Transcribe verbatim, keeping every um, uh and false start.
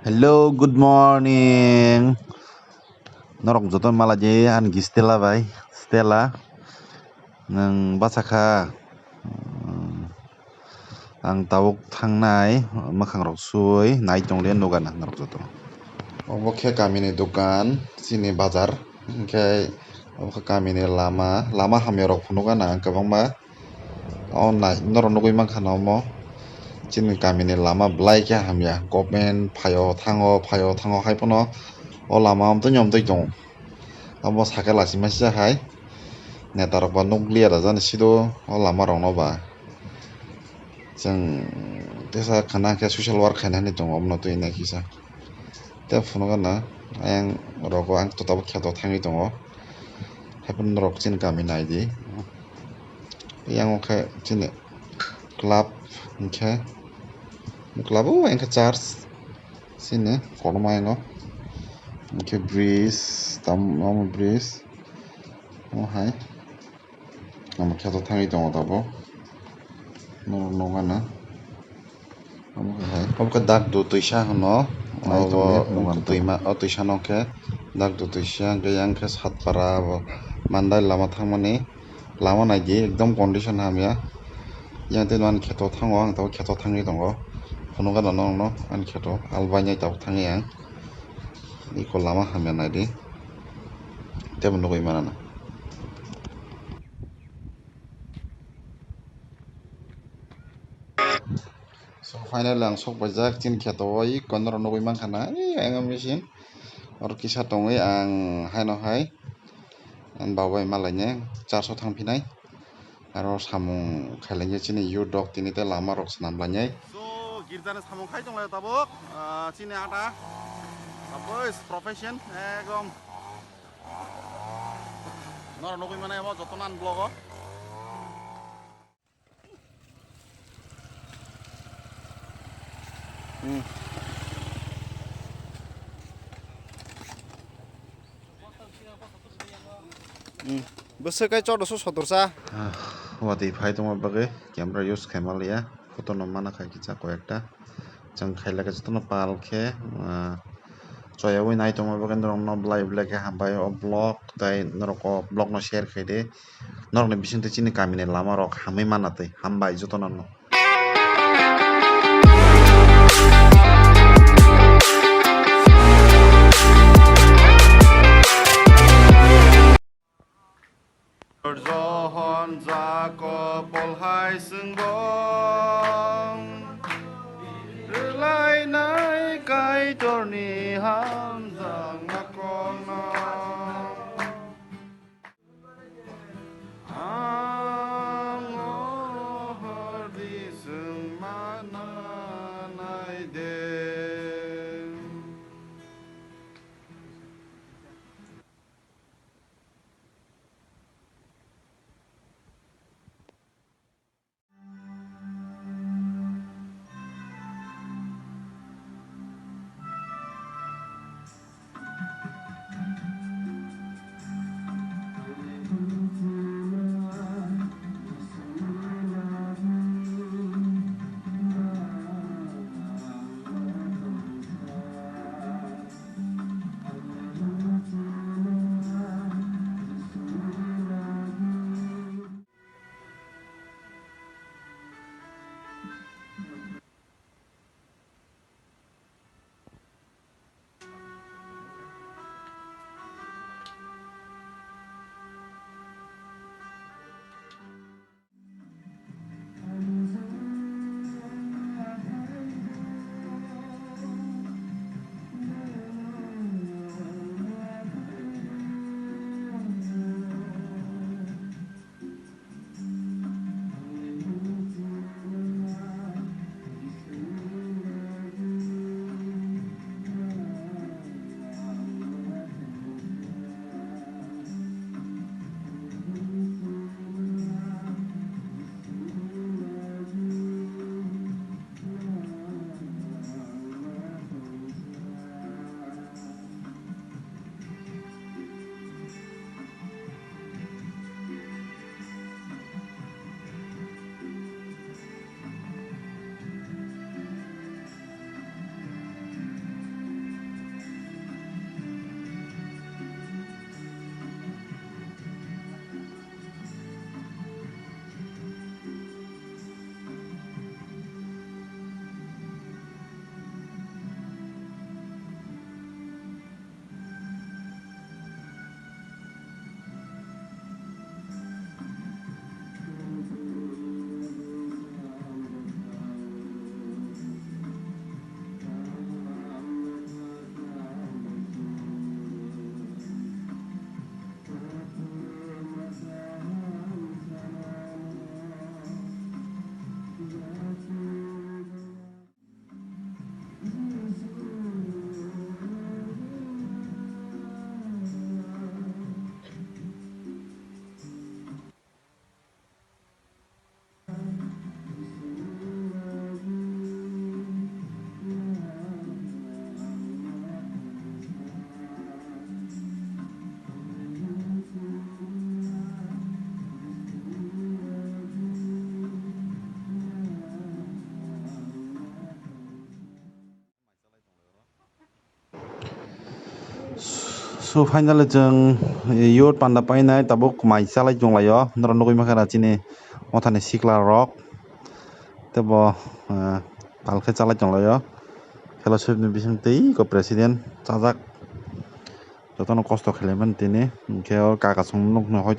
Hello, good morning. Norok joto malai di ani Stella bai, Stella. Nwng bacha kha? Hmm. Ang tabuk thangnai, mwkhang rok sui nai tong le, nuga na norok joto. Obo khe kami ni dukan, chini bazar, hinkhe obo khe kami ni lama, lama hamya rok phunuk gana ang kwbangma. O nai, norok nugui mankha na omo. Chini kami ni lama belai khe hamya. Government phaio thango, phaio thango hai phano o lama omtwi omtwi tongo. Omo sakhe lachima sijak hai. Neta rok ba nukliya da jani sido o lama rok no ba. Chwng tesa khana khe social work khaina hinwi tongo omono twi nai kisa. Tei phunukgana ayang rogo ang tota bo kheto thangwi tongo. Haiphano norok chini kami naidi. Yang o khe chini club hinkhe, club o hinkhe church chini kotorma yango. Hinkhe bridge, tam omo bridge omo hai. Omo kheto thangwi tongo tabuk. Norok nukgana. Omo khe hai. Omo khe Dakdu twisa hwno. Nai tongdi, obo nukgana twima, o twisa no khe Dakdu twisa, hwnkhe yang khe Satpara abo Mandai lama thangmani. Lama naidi, ekdom condition hamya. Yang tei ani kheto thango, ang tabuk kheto thangwi tongo. Phunukgana norokno ani kheto, albainai tabuk thangwi ang. Iko lama hamya naidi. Tebo nugui manana. So, finally ang sok paijak chini kheto o, iko norok nugui mankha na, ee, ayang machine. Oro kisa tongwi ang haino hai, ani babai malainai charso thangphinai. Aro samung khailainai chini youth rok tini tei lama rok swnam lainai. So, girjani samung khai tonglai tabuk, ah, chini ata. Boys, profession, ekdom. Norok nugui mano amo jotono ani vlog o. Hmm. Hmm. Bwswk kai chodo so sotorsa. Ah, watwi phai tongma bagwi camera use khaima liya. Photo no mana khai kisa koi ekta. Chwng khailai khe jotono pal khe, ah, choyaui nai tongma bagwi norokno belai belai khe hambai o vlog tei norok o vlog no share khai di. Norokni bisingtwi chini kamini lama rok hamwi mana twi. Hambai jotono no. Johon Jakob polhai swngbong rwlainai Kaitorni hamjakma kokno. Ang o hordi chwng mana naide. So finally chwng youth panda painai tabuk mai chalai tonglaio, norok nugwi mankha chini mothani sikla rok tebo, eh, palkhe chalai tonglaio fellowship ni bisingtwi eko president chajak jotono kosto khlaimani tini hinkhe o kaka chwng nukno.